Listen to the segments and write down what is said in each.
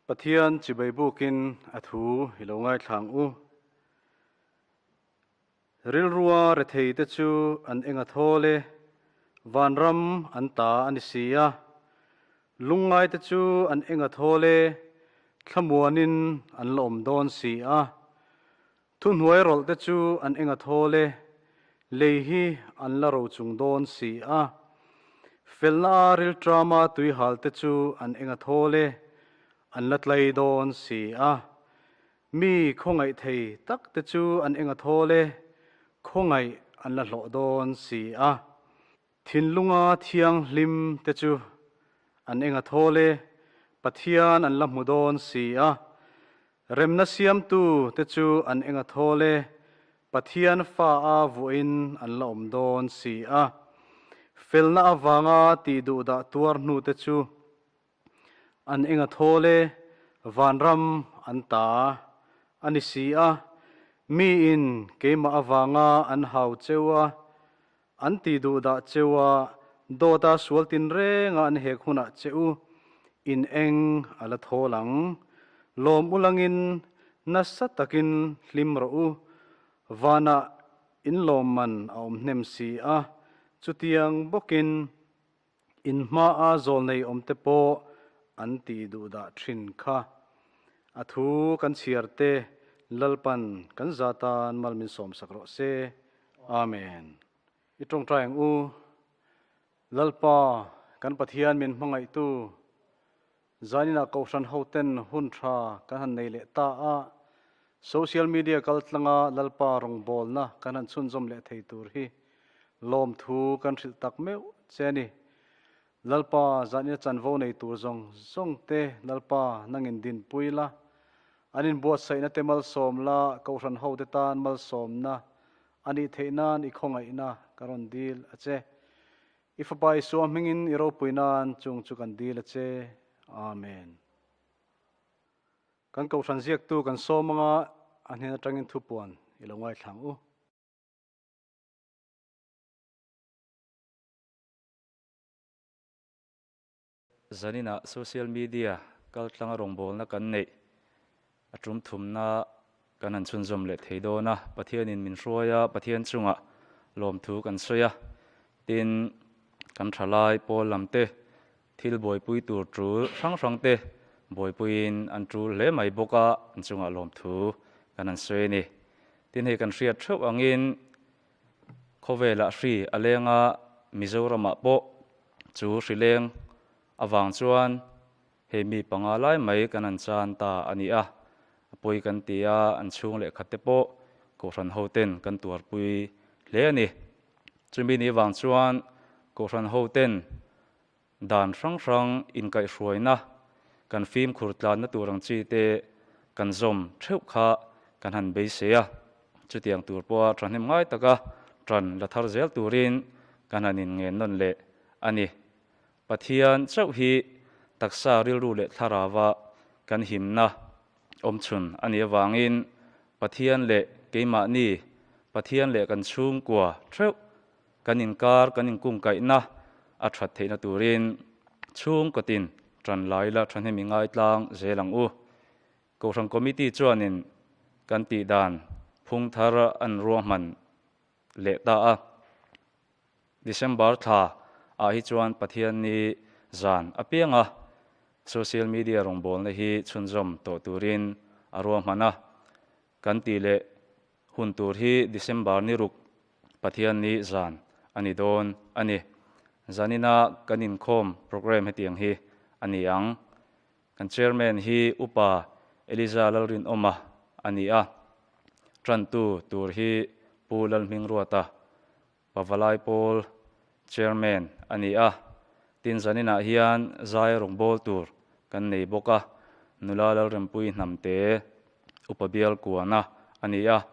Pathian chibai bukin a thu i lo ngaithla ang u. Rilrua rethei te chu an eng a thawl e, vanram an ta a ni si a. Lungngai te chu an eng a thawl e, thlamuanin an la awm dawn si a. Thuhnuai rawlh te chu an eng a thawl e, lei hi an la ro chung dawn si a. Felna a rilṭama tuihal te chu an eng a thawl e, an la tlai dawn si a. Mi khawngaih thei tak te chu an eng a thawl e, khawngaih an la hlawh dawn si a. Thinlunga thianghlim te chu an eng a thawl e, Pathian an la hmu dawn si a. Remna siamtu te chu an eng a thawl e, Pathian fa a vuahin an la awm dawn si a. Felna avanga tih duhdah tuar hnu te chu An eng a thawl e, vanram an ta a ni si a, miin keimah avanga an hau cheu a, an ti duh dah cheu a, dawta sual tinrenga an hek hunah che u, in eng a la thawl ang. Lawm ulangin nasa takin hlim rawh u, vanah in lawmman a awm hnem si a, chutiang bawkin In hmaa zawlnei awmte pawh an ti duhdah thin kha. A thu kan chhiar te Lalpan kan za tan mal min sawmsak rawh se. Amen. I tawngtai ang u. Lalpa, kan Pathian min hmangaihtu, zaninah Kohhran hoten hun tha kan han nei leh ta a, social media kaltlanga Lalpa rawngbawlna kan han chhunzawm leh thei tur hi Lawmthu kan hrilh tak meuh che a ni. Lalpa zanina chanvo nei tur zawng zawng te Lalpa nangin dinpui la, an inbuatsaihna te malsawm la, Kohhran hote tan malsawmna a nih theih nan i khawngaihna ka rawn dil a che. I Fapa Isua hmingin i ropui nan chung chu kan dil a che. Amen. Kan Kohhran ziaktu kan sawm anga a hnen atangin thupuan i lo ngaithla ang u. Zaninah social media kaltlanga rawngbawlna kan neih a tum thumna kan han chhunzawm leh thei dawn a, Pathianin min hruai a, Pathian chungah lawmthu kan sawi a, tin kan thalai pawl lam te thil buaipui tur tul hrang hrang te buaipuiin an tul hle mai bawk a, an chungah lawmthu kan han sawi a ni. Tin hei kan hriat theuh angin khawvelah hri a leng a, Mizoramah pawh chu hri leng avang chuan hei mi panga lai mai kan han chan ta a ni a, a pawi kan ti a, an chhung leh khat te pawh Kohhran hoten kan tuarpui hle a ni. Chumi ni vang chuan Kohhran hoten Dan hrang hrang inkaihhruaina, kan fimkhur tlanna tur ang chi te kan zawm theuh kha kan han beisei a, chutiang tur pawha thahnem ngai taka tan la thar zel turin kan han inngen nawn leh a ni. Pathian chauh hi taksa rilru leh thlarauva kan himna awmchhun a nih avangin Pathian leh keimahni, Pathian leh kan chhungkua theuh Kan inkar kan inkungkaihna a that theihna turin chhungkawtin tan lai la thahnem i ngaitlang zel ang u. Kohhran Committee chuanin kan tihdan phung thar an ruahman leh ta a. December thla ah hi chuan Pathianni zan apianga social media rawngbawlna hi chhunzawm tawh turin a ruahman a. Kan tih leh hun tur hi December ni ruk Pathianni zan a ni dawn a ni. Zanina kan inkhawm programme hetiang hi a ni ang. Kan Chairman hi Upa Eliza Lalrinawma a ni a, tantu tur hi Pu Lalhmingruata Pavalai Pawl Chairman a ni a. Tin zaninah hian zai rawngbâwl tur kan nei bawk a, nula Lalrempui Hnamte Upa Bial Kuana a ni a.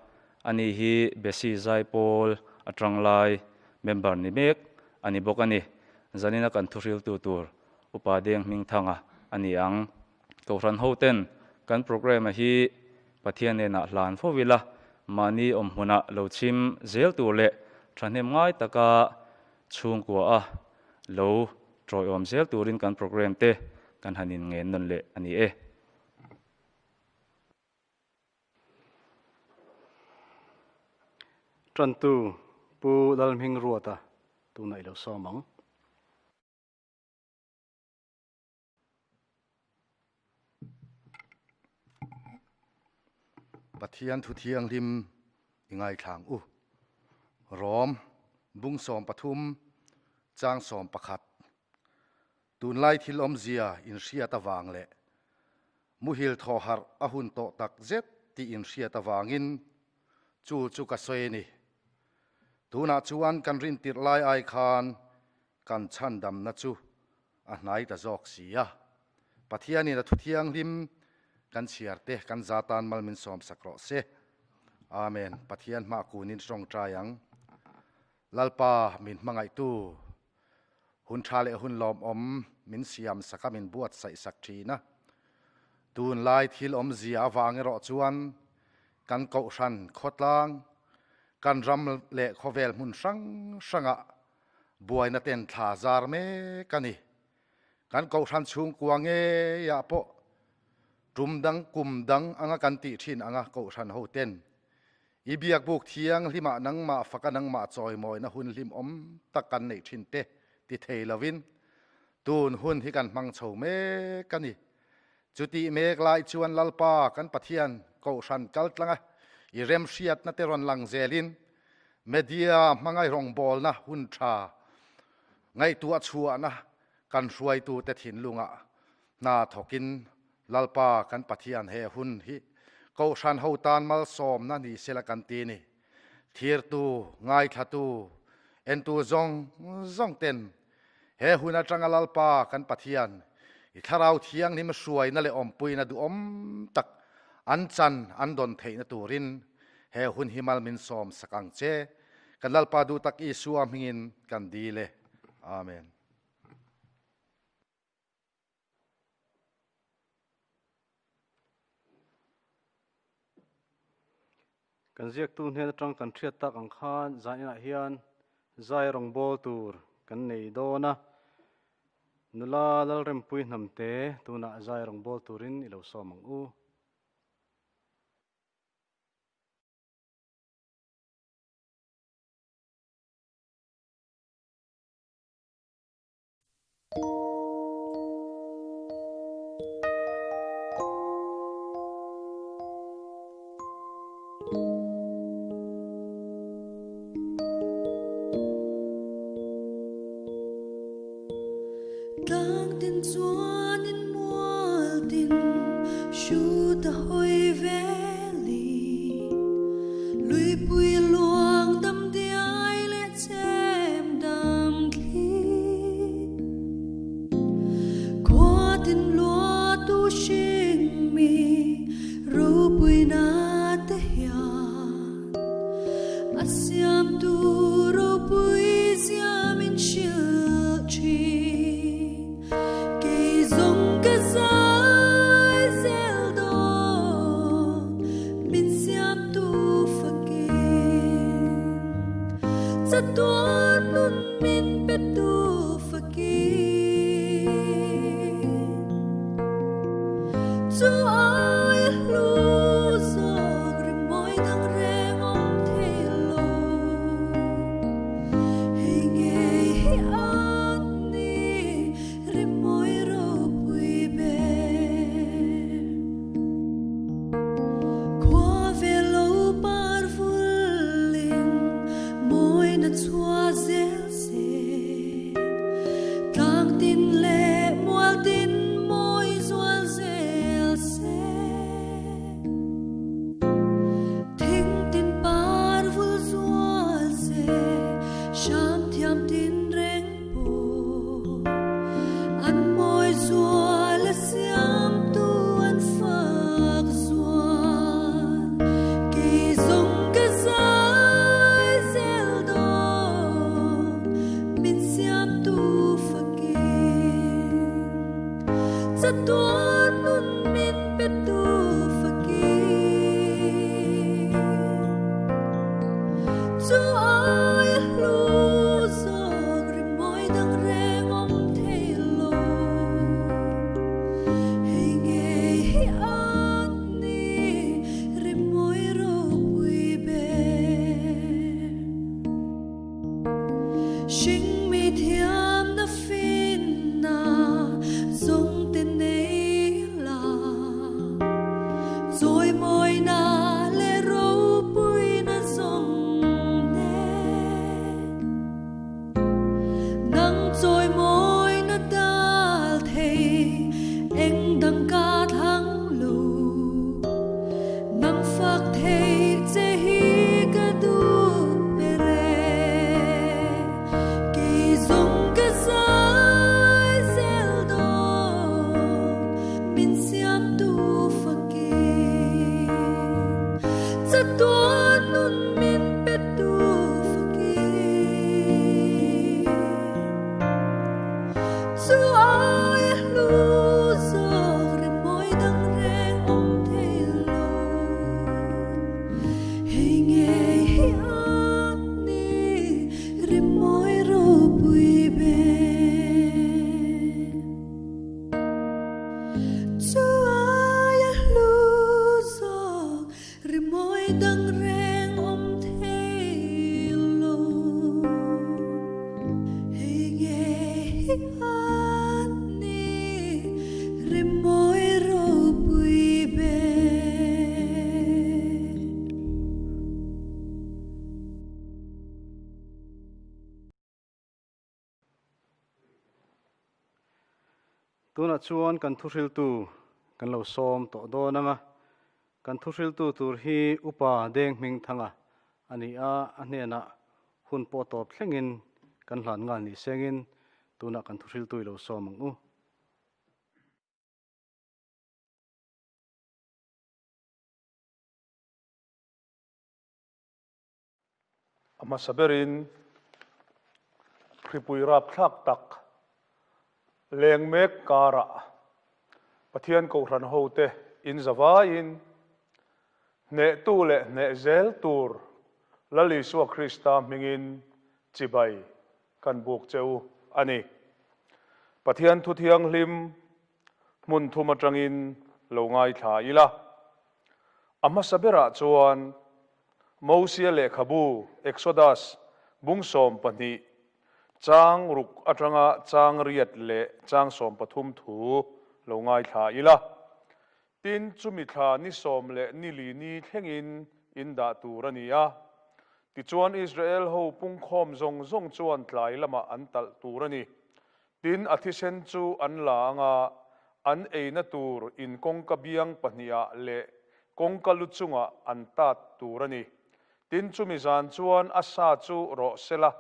Ani hi Besi Zai Pawl atang lai member ni mek a ni bawk a ni. Zanina kan thuhriltu tur Upa Deng Hmingthanga a ni ang. Kohhran hoten kan programme hi Pathian hnenah hlan fo ila, mahni awm hmunah lo chhim zel tur leh thahnem ngai taka chhungkua a lo tawiawm zel turin kan programme te kan han inngen nawn leh a ni e. Ṭantu Pu Lalhmingruata tunah i lo sawm ang. Pathian thu thianghlim i ngaithlang u. Rom bung 13 chang 11 Tunlai thil awmzia inhriat avang leh muhil thaw harh a hun tawh tak zet tih inhriat avangin chu chu ka sawi a ni. Tunah chuan kan rintirh lai ai khan kan chhandamna chu a hnai ta zawk si a. Pathianin a thu thianghlim kan chhiar te kan za tan mal min sawmsak rawh se. Amen. Pathian hmah kunin tawngtai ang. Lalpa min hmangaihtu, hun tha leh hun lawmawm min siam sak a, min buatsaih sak thin a. Tunlai thil awmzia avang erawh chuan kan kohhran khawtlang, kan ram leh khawvel hmun hrang hrangah buaina ten thla zar mek a ni. Kan kohhran chhungkua ngeiah pawh tum dang kum dang anga kan tih thin anga kohhran ho ten i biakbuk thianghlimah nangmah faka nangmah chawimawina hun hlimawm tak kan neih thin te ti thei lovin tun hun hi kan hmang chho mek a ni. Chutih mek lai chuan Lalpa kan Pathian kohhran kaltlanga i remhriatna te rawn lang zelin Media hmangaih rawngbawlna hun tha ngaihtuah chhuahna kan hruaitute thinlungah hna thawkin Lalpa kan Pathian he hun hi Kohhran ho tan malsawmna ni sela kan ti ni. Thirtu, ngaithlatu, entu zawng zawng ten he hun atanga Lalpa kan Pathian i Thlarau Thianghlim hruaina leh awmpuina duhawm tak an chan an dawn theihna turin He hun hi mal min sawm sak ang che. Kan Lalpa duh tak Isua hmingin kan dil e. Amen. Kan ziaktu hnen atang kan hriat tak ang khan zaninah hian zai rawngbawl tur kan nei dawn a. Nula Lalrempui Hnamte tunah zai rawngbawl turin i lo sawm ang u. Tlang tin chuanin mual tin hrut a hawi velin Luipui luang dam diai leh chem dam thli Khua tin lua tu hring mi ropui na te hian A siamtu ropui zia min hrilh thin. Kei zawng ka zai zel dawn, min siamtu fakin. Chatuan nun min petu fakin. Chu ai a hlu zawk rimawi dang reng awm thei lo. Hei ngei hi an ni rimawi ropui ber. Khua ve lo par vulin mawina chhuah zel se. Tlang tin leh mual tin mawi zual zel se. Chawimawina leh ropuina zawng nen. Nang chawimawina dal thei eng dang ka thlang lo. Nang fak thei che hi ka duh ber e. Kei zawng ka zai zel dawn min siamtu fakin. Chatuan nun min petu fakin. Chu ai a hlu zawk rimawi dang reng awm thei lo. Hei ngei hi a ni rimawi ropui ber. Chu ai a hlu zawk rimawi dang reng awm thei lo. Hei ngei hi a ni rimawi ropui ber. Tunah chuan kan thuhriltu kan lo sawm tawh dawn ang a, kan thuhriltu tur hi Upa Deng Hmingthanga a ni a, a hnenah hun pawh tawp thlengin kan hlan ngal ni sengin tunah kan thuhriltu i lo sawm ang u. A hmasa berin hripui rapthlak tak leng mek karah Pathian Kohhran hote in zavaiin hnehtu leh hneh zel tur Lal Isua Krista hmingin chibai kan buk che u a ni. Pathian thu thianghlim hmun thum atangin lo ngaithla ila. A hmasa berah chuan Mosia lehkhabu, Exodus, bung 12, chang ruk atanga chang riat leh chang 13 thu lo ngaithla ila. Tin, chumi thla ni sawm leh ni li ni thlengin in dah tur a ni a. Tichuan Israel ho pungkhawm zawng zawng chuan tlai lamah an talh tur a ni. Tin, a thisen chu an la ang a, an eina tur in kawngka biang pahnihah leh kawngka lu chungah an tat tur a ni. Tin, chumi zan chuan a sa chu rawh se la,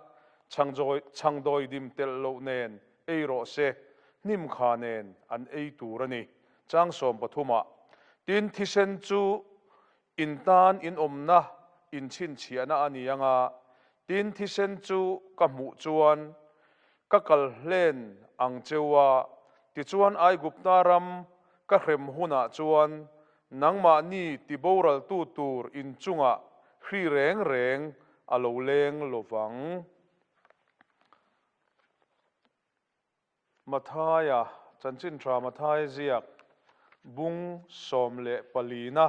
chhangdawi dim telh loh nen ei rawh se, hnim kha nen an ei tur a ni. Chang 13 ah, Tin, thisen chu in tan in awmna in chhinchhiahna a ni ang a, tin, thisen chu ka hmuh chuan ka kal hlen ang cheu a, tichuan Aigupta ram ka hrem hunah chuan nangmahni tiboraltu tur in chungah hri reng reng a lo leng lo vang. Mathaia, Chanchin Tha Mathaia ziak bung 14na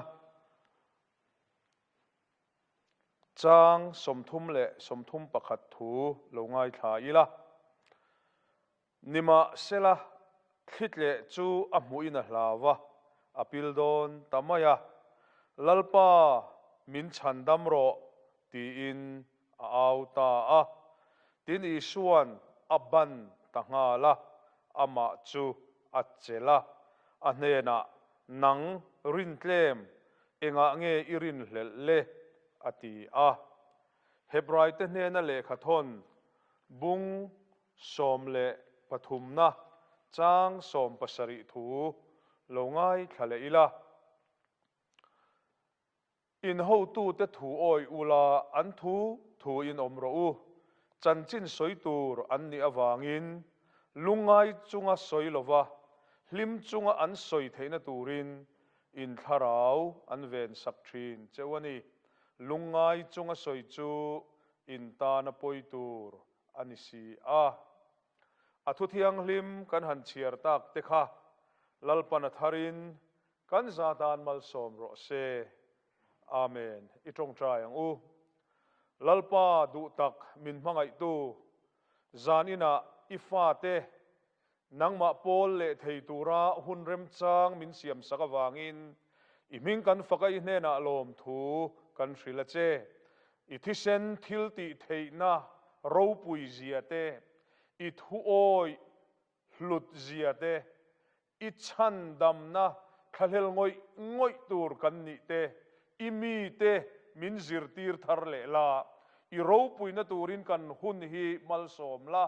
chang 30 leh 31 thu lo ngaithla ila. Nimahsela, thlitleh chu a hmuhin a hlau a, a pil dawn ta mai a, Lalpa, min chhandam rawh, tiin a au ta a. Tin Isua'n a ban ta nghal a, amah chu a chelh a, a hnenah, Nang rintlem, engah nge i rinhlelh le? a ti a. Hebraite hnena lehkha thawn bung 13na chang 17 thu lo ngaithla leh ila. In hotute thu awih ula, an thu thu in awm rawh u. Chanchin sawi tur an nih avangin lungngai chunga sawi lova hlim chunga an sawi theihna turin in thlarau an ven sak thin cheu a ni. Lungngai chunga sawi chu in tana pawi tur a ni si a. A thu thianghlim kan han chhiar tak te kha Lalpan a tharin Kan za dan malsawm rawh se. Amen. I tawngtai ang u. Lalpa duh tak min hmangaihtu, zan inah i fate nangmah pawl leh thei tura hun remchang min siamsak avangin. I hming kan fak a i hnenah lawmthu kan hrilh a che. I thisen thil tih theihna ropui zia te, i thuawi hlut zia te, i chhandamna thlahlel ngawih ngawih tur kan nih te, i mite min zirtir thar leh la, i ropuina turin kan hun hi malsawm la,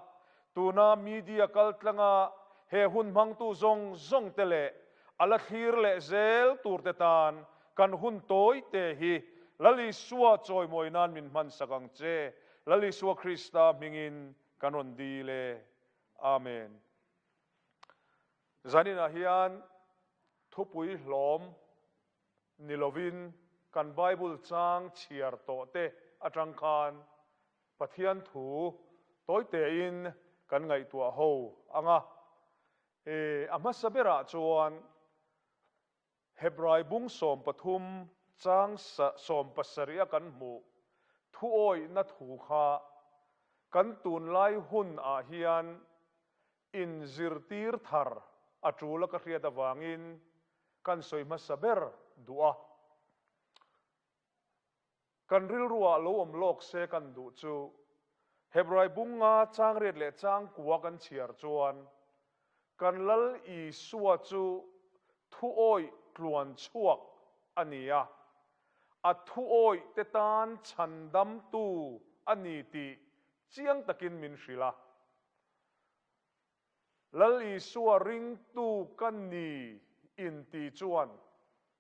tuna media kaltlanga he hun hmangtu zawng zawng te leh a la thlir leh zel turte tan kan hun tawi te hi Lal Isua chawimawi nan min hmansak ang che, Lal Isua Krista hmingin kan rawn dil e. Amen. Zaninah hian thupui hlawm ni lovin kan Bible chang chhiar tawh te atang khan Pathian thu tawi tein kan ngaihtuah ho ang a. A hmasa berah chuan Hebrai bung 13 chang 17 a kan hmuh thuawihna thu kha kan tunlai hun ah hian inzirtir thar a tul a ka hriat avangin kan sawi hmasa ber duh a. Kan rilruah lo awm lawk se kan duh chu Hebrai bunga changriat leh changkua kan chhiar chuan kan Lal Isua chu thuawih tluan chhuak a ni a, a thuawih te tan chhandamtu a ni tih chiang takin min hrilh a. Lal Isua ringtu ka ni inti chuan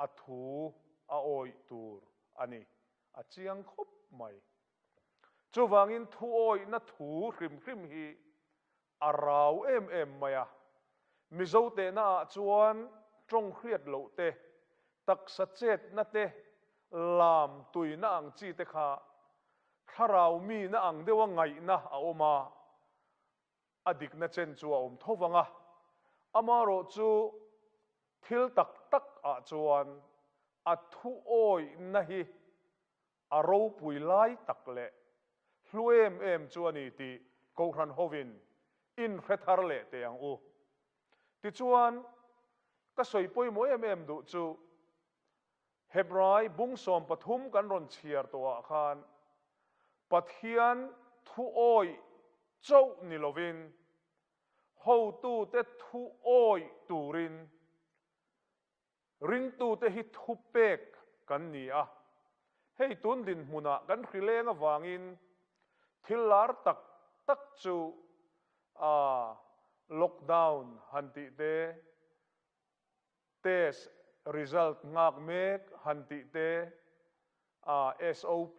a thu a awih tur a ni. A chiang khawp mai. Chuvangin thu awihna thu hrim hrim hi a rau em em mai a. Mizo tehna ah chuan tawng hriat loh te, taksa chetna te, lam tuina ang chi te kha thlarau mina ang deuha ngaihna a awm a. A dikna chen chu a awm tho vang a, amaherawhchu thil tak tak ah chuan a thuawihna hi a ropui lai tak leh hlu em em chu a ni tih Kohhran hovin inhre thar leh teh ang u. Tichuan, ka sawi pawimawh em em duh chu Hebrai bung 13 kan rawn chhiar tawhah khan Pathian thuawih chauh ni lovin hotute thuawih turin ringtute hi thupek kan ni a. Hei tun dinhmunah kan hrileng avangin thil lar tak tak chu lockdown han tih te, Test result nghak mek han tih te, SOP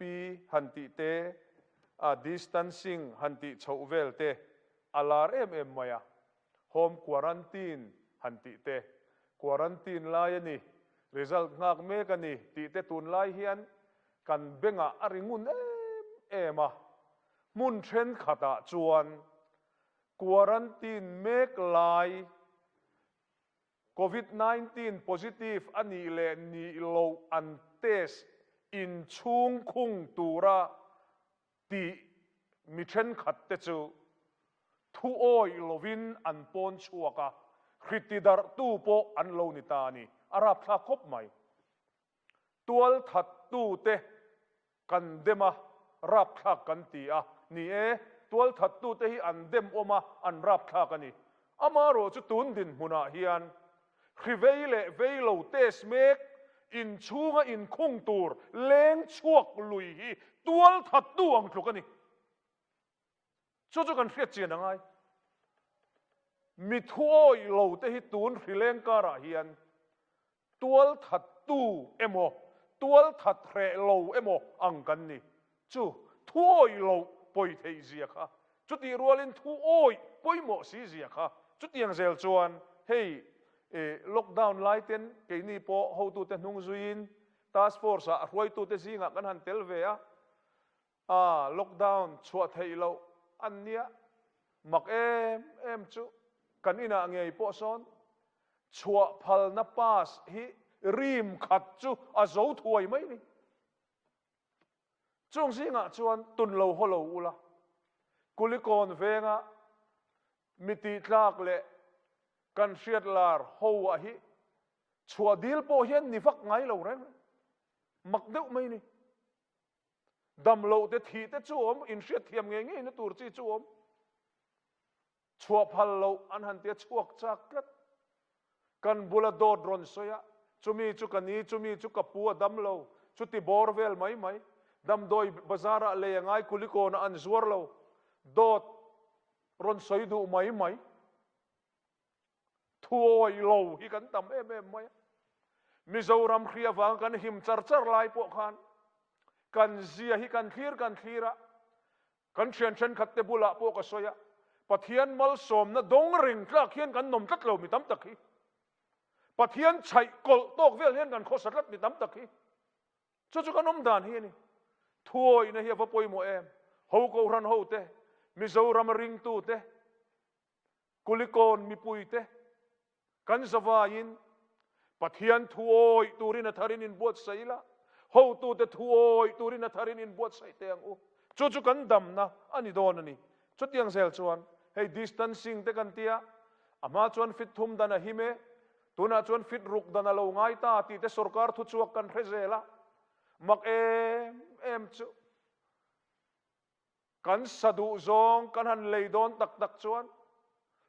han tih te, distancing han tih chhoh vel te a lar em em mai a. Home quarantine han tih te, quarantine lai a ni, result nghak mek a ni tih te tunlai hian kan bengah a ri ngun em em a. Hmun thenkhatah chuan quarantine mek lai Covid 19 positive a nih leh nih loh an test inchhung khung tura tih mi thenkhat te chu thu awih lovin an pawn chhuak a, hriti darhtu pawh an lo ni ta a ni. A rapthlak khawp mai. Tualthattute kan dem a, rapthlak kan ti a. Ni e, tualthattute hi an dem awm a, an rapthlak a ni. Amaherawh chu tun dinhmunah hian hri vei leh vei lo test mek, inchhunga inkhung tur leng chhuak lui hi tualthattu ang tluk a ni. Chu chu kan hriat chian a ngai. Mi thuawih lo te hi tun hrileng karah hian tualthattu emaw, tualthat hreh lo emaw ang kan ni. Chu thuawih loh pawi theih zia kha, chutih rualin thuawih pawimawh si zia kha, chutiang zel chuan hei lockdown lai ten keini pawh hotute hnung zuiin task force ah hruaitute zingah kan han tel ve a, A lockdown chhuah theih loh an nia, mak em em chu kan inah ngei pawh sawn chhuah phalna pass hi rim khat chu a zo thuai mai ni. Chung zingah chuan tun lo haw lo ula, Kulikawn venga mi tihtlak leh kan hriat lar ho ah hi. Chhuah dil pawh hian ni vak ngai lo reng reng. Mak deuh mai ni. Dam loh te thih te chu awm, inhriat thiam ngei ngei na tur chi chu awm. Chhuah phal loh an han tia chhuak chak tlat. Kan bula dawt rawn sawi a, chumi chu ka ni, chumi chu ka pu a dam lo, chuti bawr vel mai mai. Damdawi bazar ah lei a ngai kulikawn ah an zuar lo, dawt rawn sawi duh mai mai. Thuawi lo hi kan tam em em mai a. Mizoram hri avang kan him char char lai pawh khan kan zia hi kan thlir kan thlir a, kan thian thenkhat te bulah pawh ka sawi a, Pathian malsawmna dawng reng tlak hian kan nawm tlat lo mi tam tak hi. Pathian chhaih kawlh tawk vel hian kan khawsa tlat mi tam tak hi. Chu chu kan awm dan hi a ni. Thuawihna hi a va pawimawh em? Ho Kohhran ho te, Mizoram ringtu te, Kulikawn mipuite kan zavaiin Pathian thu awih turin a tharin inbuatsaih ila, hotute thu awih turin a tharin inbuatsaih teh ang u. Chu chu kan damna a ni dawn a ni. Chutiang zel chuan hei distancing te kan tia, a hma chuan fit thum dan a him e, tunah chuan fit ruk dan a lo ngai ta tih te sorkar thuchhuak kan hre zel a, mak em em chu. Kan sa duh zawng kan han lei dawn tak tak chuan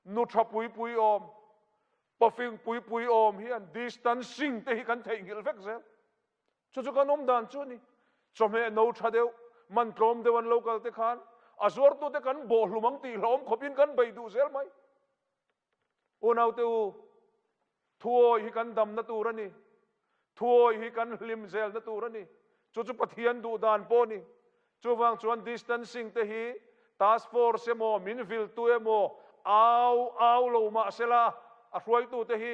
nu tha pui pui awm, pafing pui pui awm hian distancing te hi kan theihnghilh vek zel. Chu chu kan awm dan chu a ni. Chawhmeh no tha deuh, man tlawm deuh an lo kal te khan a zuartute kan bawhhlum ang tih hlauhawm khawpin kan bei duh zel mai. Unaute u, thuawi hi kan damna tur a ni. Thuawi hi kan hlim zelna tur a ni. Chu chu Pathian duh dan pawh a ni. Chuvang chuan distancing te hi task force emaw, min viltu emaw au au lo mah sela a hruaitute hi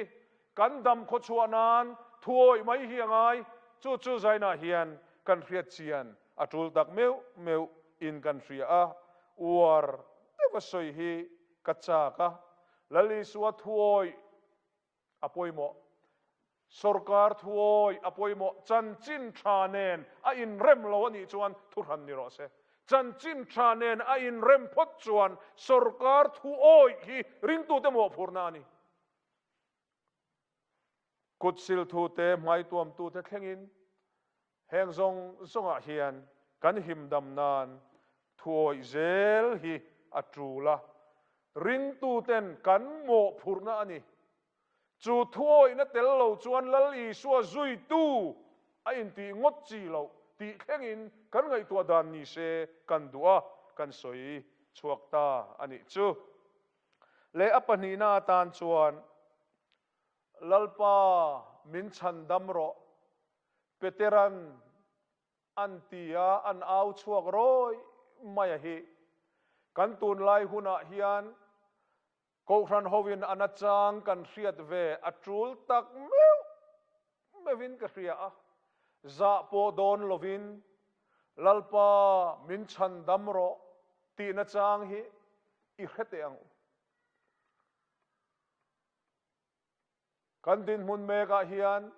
kan dam khawchhuah nan thuawi mai hi a ngai. Chu chu zainah hian kan hriat chian a tul tak meuh meuh in kan hria a, uar deuha sawi hi Ka chak a, Lal Isua thuawi a pawimawh. Sorkar thuawi a pawimawh. Chanchin tha nen a inrem lo a nih chuan thuhran ni rawh se. Chanchin tha nen a inrem phawt chuan sorkar thuawi hi ringtute mawhphurhna a ni. Kut silthute, hmaituamtute thlengin heng zawng zawngah hian kan himdam nan thuawih zel hi a tul a, ringtuten kan mawhphurhna a ni. Chu thuawihna tel lo chuan Lal Isua zuitu a intih ngawt chi loh tih thlengin kan ngaihtuah dan ni se kan duh a, kan sawi chhuak ta a nih chu. Leh a pahnihna atan chuan, Lalpa min chhandam rawh, Peteran an ti a, an au chhuak rawi mai a hi. Kan tunlai hunah hian Kohhran hoin a nachang kan hriat ve a tul tak meuh meuhin ka hria a, zah pawh dawn lovin Lalpa min chhandam rawh tih nachang hi i hre teh ang u. Kan dinhmun mekah hian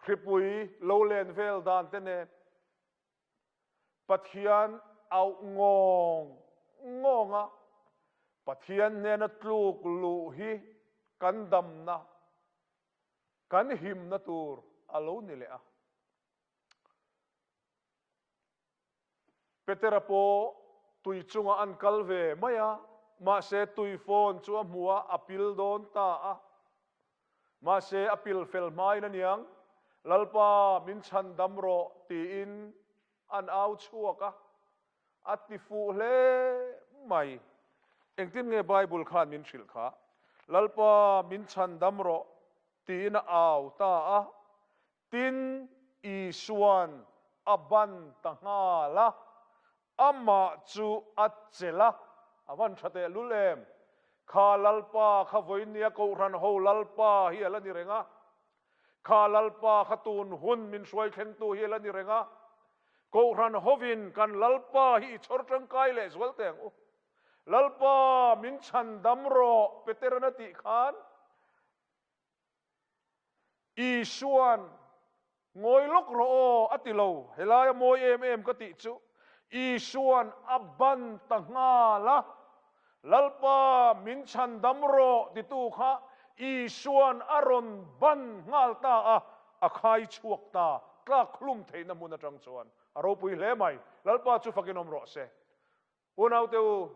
hripui lo len vel dan te nen Pathian auh ngawng ngawng a, Pathian hnena tluk luh hi kan damna, kan himna tur a lo ni leh a. Petera pawh tui chungah an kal ve mai a, mahse tui fawn chu a hmu a, a pil dawn ta a. Mahse a pil fel hmain a niang, Lalpa min chhan dam rawh tiin an au chhuak a, a ti fuh hle mai. Engtin nge Bible khan min hrilh kha? Lalpa min chhan dam rawh tiin a au ta a, Tin, Isua'n a ban ta nghal a, amah chu a chelh a, a van tha teh lul em? Kha Lalpa kha vawinia Kohhran ho Lalpa hi a la ni reng a, kha Lalpa kha tun hun min hruai thlengtu hi a la ni reng a, Kohhran hovin kan Lalpa hi i chhawr tangkai leh zual teh ang u. Lalpa min chhandam rawh, Peteran a tih khan, Isua'n, Ngawi lawk rawh aw, a ti lo. Helai a mawi em em ka tih chu Isua'n a ban ta nghal a. Lalpa, min chhandam rawh, titu kha. Isua'n a rawn ban nghal ta a, a khai chhuak ta, tlak hlum theihna hmun atang chuan. A ropui hle mai. Lalpa chu fakin awm rawh se. Unaute u,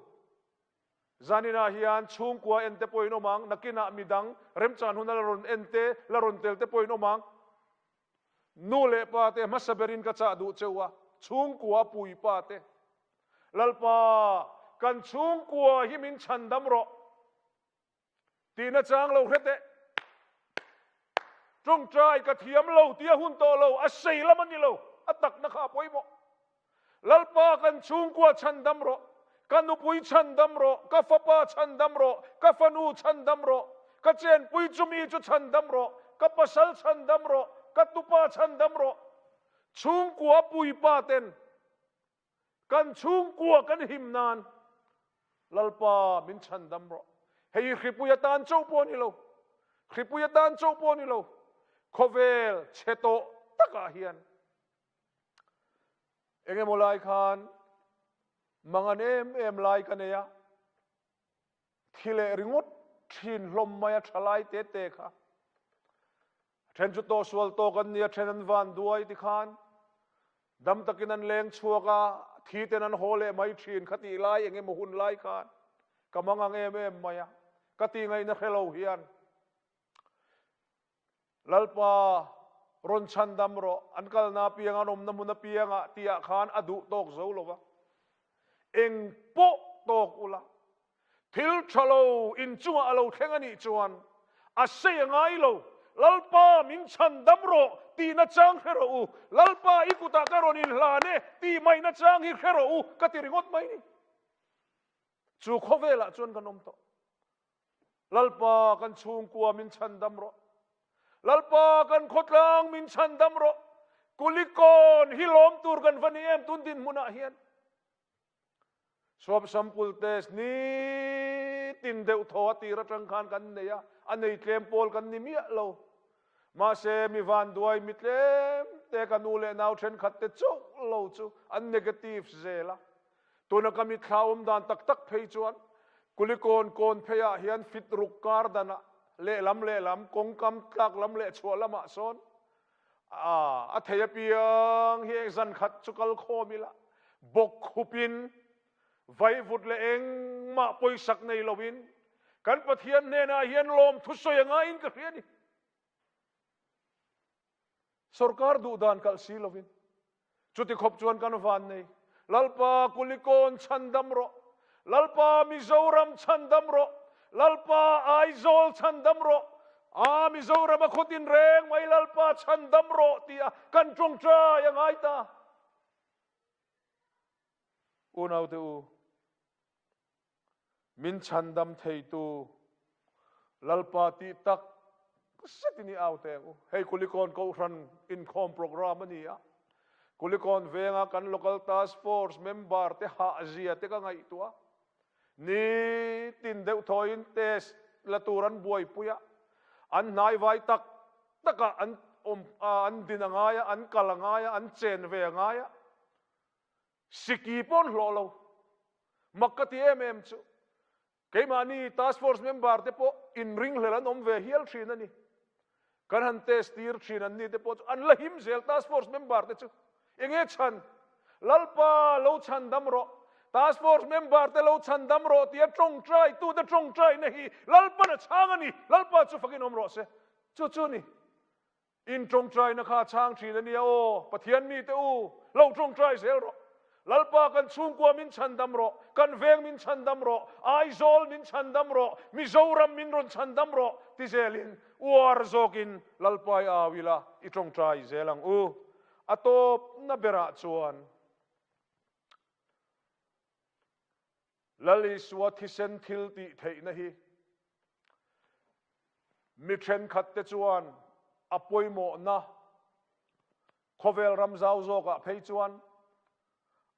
zaninah hian chhungkua en te pawhin awm ang, nakinah midang remchan huna la rawn en te, la rawn tel te pawhin awm ang. Nu leh pa te hmasa berin ka chah duh cheu a, chhungkua pui pa te, Lalpa, kan chhungkua hi min chhandam rawh tihna chang lo hre teh. Tawngtai ka thiam lo tih a hun tawh lo, a sei lam a ni lo, a takna kha a pawimawh. Lalpa kan chhungkua chhandam rawh, ka nupui chhandam rawh, ka fapa chhandam rawh, ka fanu chhandam rawh, ka chenpui chumi chu chhandam rawh, ka pasal chhandam rawh, ka tupa chhandam rawh. Chhungkua puipa ten kan chhungkua kan him nan Lalpa min chhandam rawh. Hei hi hripui atan chauh pawh a ni lo, hripui atan chauh pawh a ni lo, khawvel chhe tawh takah hian Eng emaw lai khan mangan em em lai ka nei a, thi leh ringawt thin hlawm mai a tha lai te te kha. A then chu tawhsual tawk an ni, a then an van duai ti khan dam takin an leng chhuak a, thi ten an haw leh mai thin kha tih lai eng emaw hun lai khan ka mangang em em mai a, ka tih ngaihna hre lo hian Lalpa, rawn chhandam rawh, an kalna apiang, an awmna hmun apiangah tihah khan a duh tawk zo lo va. Eng pawh tawk ula, thil tha lo inchungah a lo thleng a nih chuan a sei a ngai lo. Lalpa, min chhandam rawh tih nachang hre rawh u. Lalpa, i kutah ka rawn inhlan e tih mai nachang hi hre rawh u ka ti ringawt mai ni. Chu khawvelah chuan kan awm tawh. Lalpa kan chhungkua min chhandam rawh. Lalpa kan khawtlang min chhandam rawh. Kulikawn hi lawm tur kan va ni em tun dinhmunah hian. Swab sample test ni tin deuh thaw a tir atang khan kan nei a, a nei tlem pawl kan ni miah lo. Mahse mi vanduai mi tlem te ka nu leh nau thenkhat te chauh lo chu an negative zel a. Tuna ka mitthla awm dan tak tak phei chuan Kulikawn kawn pheiah hian fit ruk kar danah lehlam lehlam kawngkam tlak lam leh chhuah lamah sawn a thei apiang hi eng zan khat chu kal khawm ila bawk khupin vaivut leh engmah pawisak nei loin kan Pathian hnenah hian lawmthu sawi a ngaiin ka hria a ni. Sorkar duh dan kalh si lovin chuti khawp chuan kan van nei. Lalpa Kulikawn chhandam rawh. Lalpa Mizoram chhandam rawh. Lalpa Aizawl chhandam rawh. A Mizoram a khawtin reng mai Lalpa chhandam rawh tia kan tawngtai a ngai ta. Unaute u, Min chhandam theitu Lalpa tih tak zetin i au teng u. Hei Kulikawn Kohhran inkhawm programme a ni a. Kulikawn venga kan Local Task Force member te hahzia te ka ngaihtuah a. Nitin deuh thawiin test la tur an buaipui a. An hnaivai tak takah an awm an din a ngai a, an kal a ngai a, an chen ve a ngai a. Siki pawh an hlawh lo. Mak ka ti em em chu keimahni task force member te pawh inringhlel an awm ve hial thin a ni. Kan han test tir thin an ni te pawh chu an la him zel task force member te chu. Enge chhan? Lalpa lo chhan dam rawh. Task force member te lo chhan dam rawh tia tawngtai tute tawngtaina hi Lalpan a chhang a ni. Lalpa chu fakin awm rawh se. Chu chu a ni. In tawngtaina kha a chhang thin a nia aw, Pathian mite u, lo tawngtai zel rawh. Lalpa kan chhungkua min chhandam rawh, kan veng min chhandam rawh, Aizawl min chhandam rawh, Mizoram min rawn chhandam rawh ti zelin uar zawkin Lalpa i au ila i tawngtai zel ang u. A tawpna berah chuan Lal Isua thisen thil tih theihna hi mi thenkhatte chuan a pawimawhna khawvel ram zau zawkah phei chuan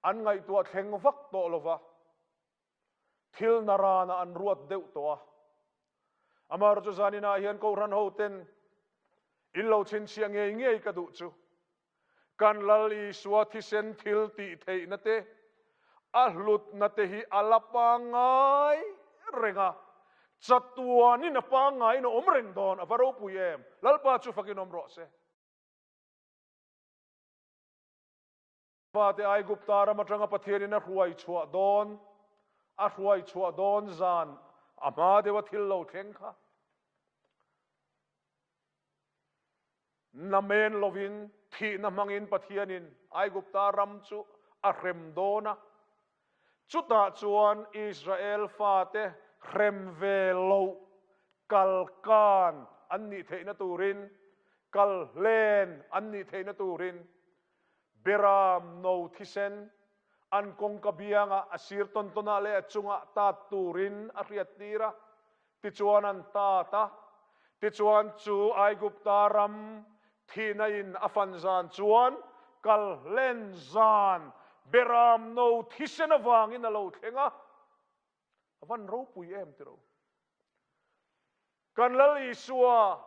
an ngaihtuah thleng vak tawh lova, thil narana an ruat deuh tawh a. Amaherawhchu chu zaninah hian Kohhran hoten in lo chhinchhiah ngei ngei ka duh chu Kan Lal Isua thisen thil tih theihna te, a hlutna te hi a la pangngai reng a. Chatuanin a pangngaiin a awm reng dawn, a va ropui em! Lalpa chu fakin awm rawh se. Fate Aigupta ram atanga Pathianin a hruai chhuah dawn, a hruai chhuah dawn zan a hma deuha thil lo thleng kha namen lovin thihna hmangin Pathianin Aigupta ram chu a hrem dawn a. Chutah chuan Israel fate hrem ve loh kalkan an nih theihna turin, kal hlen an nih theihna turin Beram no thisen an kawngka biangah a sir tawn tawnah leh a chungah tat turin a hriattir a, tichuan an tat a. Tichuan chu Aigupta ram thihna in a fan zan chuan kal hlen zan Beram no thisen avangin a lo thleng a. A van ropui em tiro. Kan Lal Isua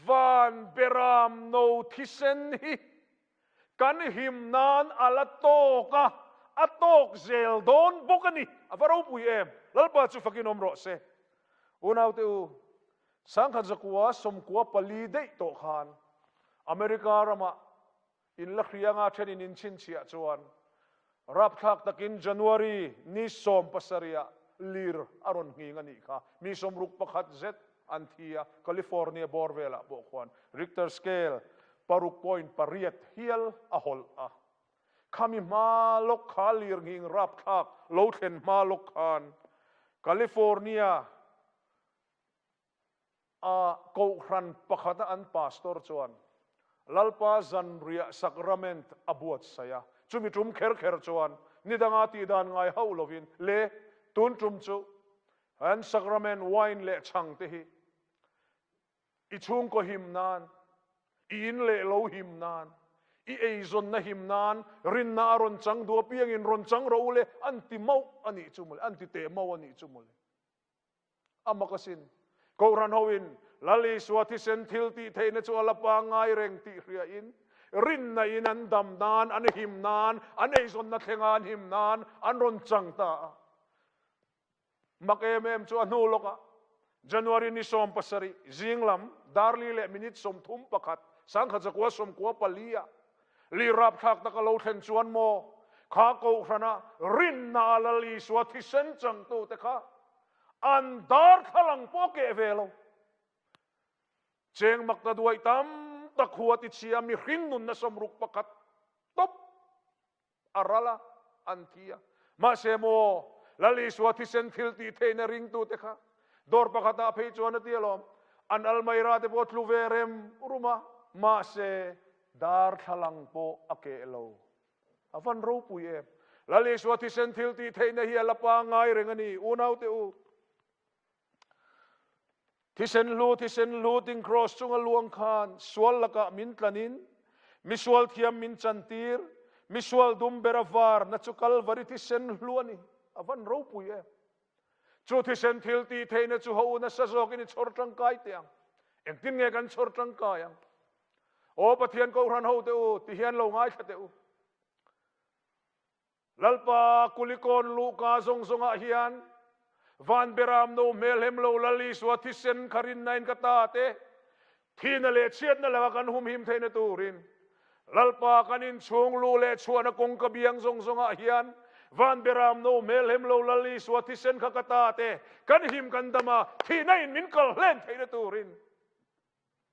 van beram no thisen hi kan him nan a la tawk a, a tawk zel dawn bawk a ni. A va ropui em! Lalpa chu fakin awm rawh se. Unaute u, sangkhat zakua sawmkua pali daih tawh khan America ramah In la hrianga thenin in chhinchhiah chuan rapthlak takin January ni 17 ah lir a rawn nghing a nih kha. Mi 61 zet an thi a, California bawr velah pawh khuan Richter scale paruk point pariat hial a hawlh a. Khami hma lawk kha lir nghing rapthlak lo thlen hma lawk khan California A kohhran pakhata an pastor chuan Lalpa zanriah sacrament a buatsaih a, chumi tum kher kher chuan nidanga tihdan ngai hauh lovin le tun tum chu an sacrament wine leh chhang te hi i chhungkaw him nan, i in leh lo him nan, i eizawnna him nan rinna a rawn chang duh apiangin rawn chang rawh u le an ti mauh a nih chu mawle, an ti teh mauh a nih chu mawle. A mak asin. Kohhran hoin Lal Isua thisen thil tih theihna chu a la pangngai reng tih hriain, rinna in an dam nan, an him nan, an eizawnna thlenga an him nan an rawn chang ta a. Mak em em chu a hnu lawkah January ni 17 zing lam darli leh minute 31 1994 ah Li rapthlak tak a lo thlen chuan maw kha kohhrana rinna a Lal Isua thisen changtute kha an darthlalang pawh keh ve lo. Cheng makta duai tam tak hua tichhia mihring nunna 61 tawp a ral a, an thi a. Mahse maw, Lal Isua thisen thil tih theihna ringtute kha dawr pakhatah phei chuan a ti alawm, an almaira te pawh tlu ve rem rum a, mahse darthlalang pawh a keh lo. A van ropui em! Lal Isua thisen thil tih theihna hi a la pangngai reng a ni, unaute u. Thisen hlu, thisen hlu ting kraws chunga luang khan sual lakah min tlanin, misual thiam min chantir, misual dum ber a var na chu Kalvari thisen hlu a ni. A van ropui em! Chu thisen thil tih theihna chu ho nasa zawkin i chhawr tangkai teh ang. Engtin nge kan chhawr tangkai ang? Aw Pathian Kohhran ho teh u, ti hian lo ngaithla teh u. Lalpa Kulikawn luhka zawng zawngah hian van beram no hmelhem lo Lal Isua thisen kha rinnain ka ta te, thihna leh chhiatna laka kan humhim theihna turin Lalpa kan inchhung luh leh chhuahna kawngka biang zawng zawngah hian van beram no hmelhem lo Lal Isua thisen kha ka ta te, kan him kan dam a, thihna in min kal hlen theihna turin.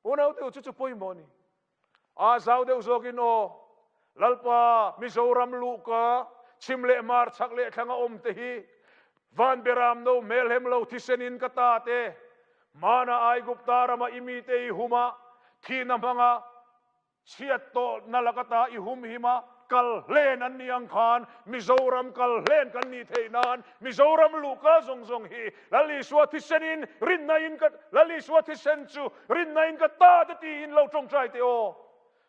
Unaute u chu chu pawimawh a ni. A zau deuh zawkin aw, Lalpa Mizoram luhka chhim leh hmar chhak leh thlang a awm te hi van beram no hmelhem lo thisen in ka ta te, hmana Aigupta rama i mite i hum a, thihna hmanga Chhiat tawhna laka ta i humhim a, kal hlen an nih ang khan Mizoram kal hlen kan nih theih nan Mizoram luhka zawng zawng hi Lal Isua thisenin rinna in ka Lal Isua thisen chu rinna in ka ta te tiin lo tawngtai teh aw.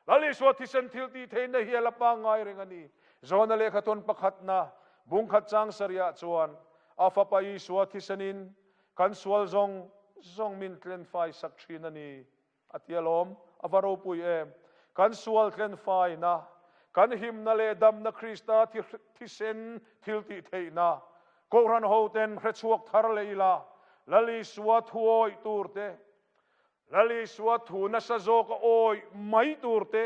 Lal Isua thisen thil tih theihna hi a la pangngai reng a ni. Johana lehkhathawn pakhatna bungkhat chang sarihah chuan a fapa Isua thisenin kan sual zawng zawng min tlenfai sak thin a ni. A ti alawm, a va ropui em! Kan sual tlenfaina, kan himna leh damna Krista thisen thil tih theihna, Kohhran hoten hrechhuak thar leh ila, Lal Isua thu awih tur te, Lal Isua thu nasa zawka awih mai tur te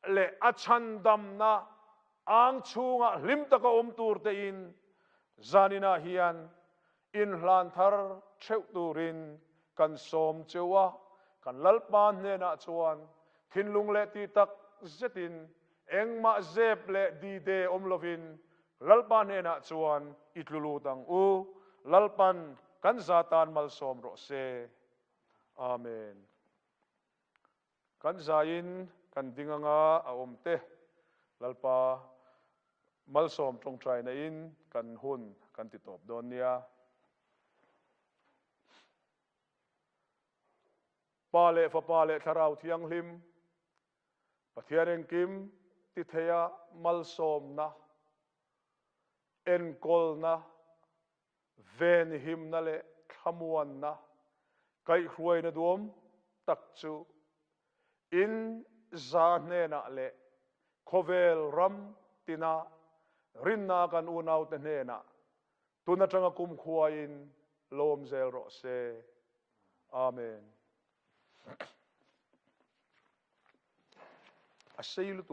leh a chhandamna ang chhungah hlim taka awm tur tein zaninah hian inhlan thar theuh turin kan sawm cheu a, kan Lalpa hnenah chuan thinlung leh ti tak zetin engmah zep leh dide awm lovin Lalpa hnenah chuan i tlu lut ang u, Lalpan kan za tan malsawm rawh se. Amen. Kan zaiin kan ding anga a awm te, Lalpa malsawm tawngtaina in kan hun kan ti tawp dawn nia. Pa leh Fapa leh Thlarau Thianghlim, Pathian engkim ti theia malsawmna, enkawlna, venhimna leh thlamuanna kaihhruaina duam tak chu in za hnenah leh khawvel ram tina rinna kan unaute hnenah tun atanga kumkhuain lawm zel rawh se. Amen. A sei lutuk.